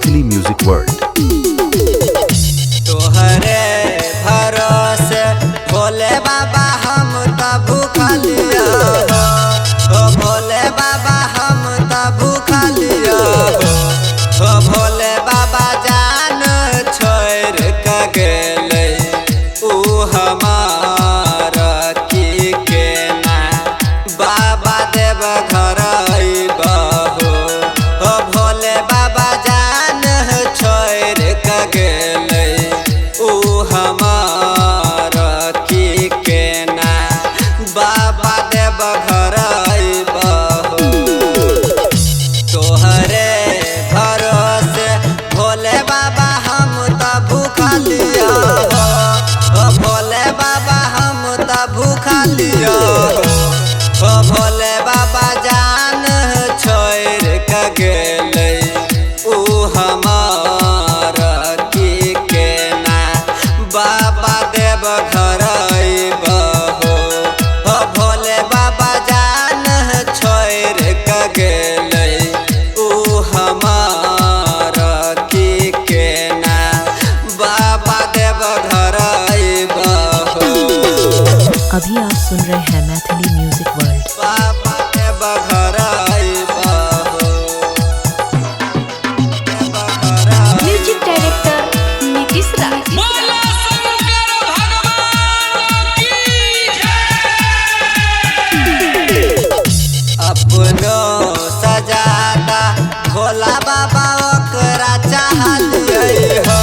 Maithili music world. तोहरे भरोसे भोले बाबा हम त भूखलिया हो। ओ भोले बाबा हम त भूखलिया हो। ओ भोले बाबा जान छोड़ के गेलै ऊ हमार की केना बाबा देव घर अइबहो। ओ भोले बाबा जान छोड़ के गेलै ऊ हमार की केना बाबा देव घर अइबहो। तोहरे भरोसे भोले बाबा हम त भूखलिया हो। ओ भोले बाबा हम त भूखलिया हो। ओ भोले बाबा जान छोड़ के गेलै ऊ हमार की केना बाबा देव घर अइबहो। ओ भोले बाबा जान छोड़ के गेलै ऊ हमार की केना बाबा देव घर अइबहो। अभी आप सुन रहे हैं मैथिली म्यूजिक वर्ल्ड। बाबा देव घर अइबहो। देव घर म्यूजिक डायरेक्टर नीतीश राज। बोला शंकर भगवान की अपनो सजाता भोला बाबा ओकरा चाहलियै हो।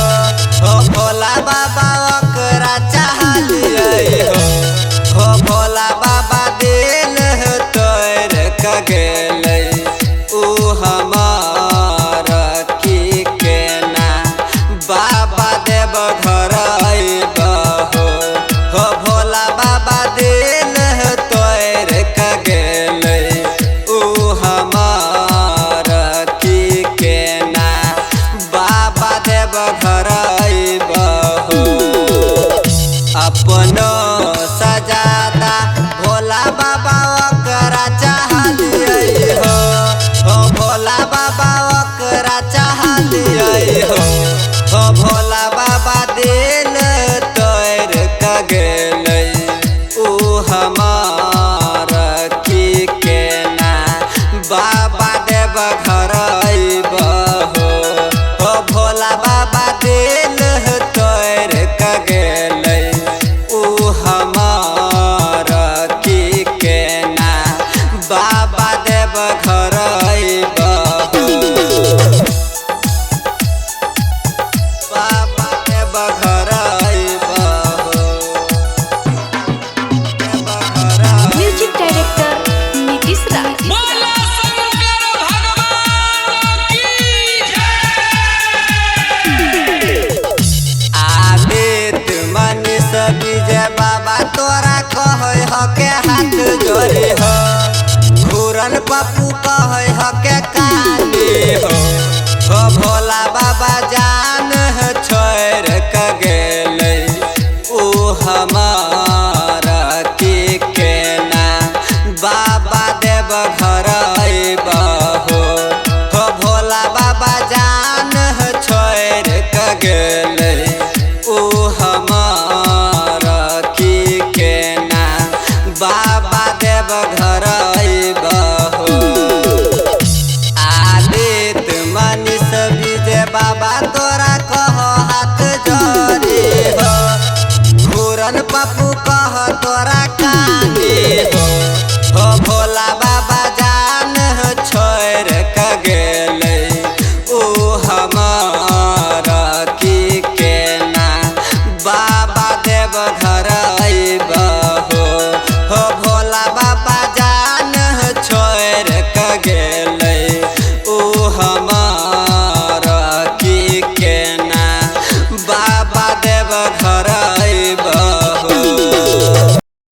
हो भोला बाबा ओकरा चाहलियै हो। हो भोला बाबा दिल तोड़ के गेलै ऊ हमार की केना बाबा देव घर अइबहो। हो भोला बाबा दिल तोड़ के गेलै ऊ हमार की केना बाबा देव घर अइबहो। अपनो सजाता भोला बाबा ओकरा चाहलियै हो। हो भोला बाबा ओकरा चाहलियै हो। हो भोला बाबा दिल तोड़ के गेलै ऊ हमार की केना बाबा देव घर अइबहो। हो भोला बाबा दिल तोड़ के गेलै ऊ हमार की केना बाबा देव घर अइबहो। बाबा देव घर अइबहो। देव घर म्यूजिक डायरेक्टर नीतीश राज। बोला शंकर भगवान की आदित्य मनीष विजय बाबा तोरा कहै हके हाथ जोड़े हो। घूरन पप्पू कहै हके कानी हो। हो भोला बाबा जान छोड़ के गेलै ऊ हमार की केना बाबा देव घर अइबहो। हो भोला बाबा जान छोड़ के गेलै ऊ हमार की केना बाबा देव घर अइबहो। आदित्य मनीष विजय बाबा तोरा कह हाथ जोड़े हो। घूरन पप्पू कह तोरा कानी हो। हो भोला बाबा जान छोड़ के गेलै ऊ हमार की केना बाबा देव घर अइबहो। हो भोला बाबा जान छोड़ के गेलै ऊ हमार की केना बाबा देव घर अइबहो।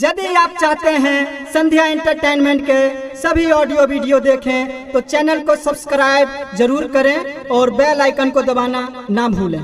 यदि आप चाहते हैं संध्या एंटरटेनमेंट के सभी ऑडियो वीडियो देखें तो चैनल को सब्सक्राइब जरूर करें और बेल आइकन को दबाना ना भूलें।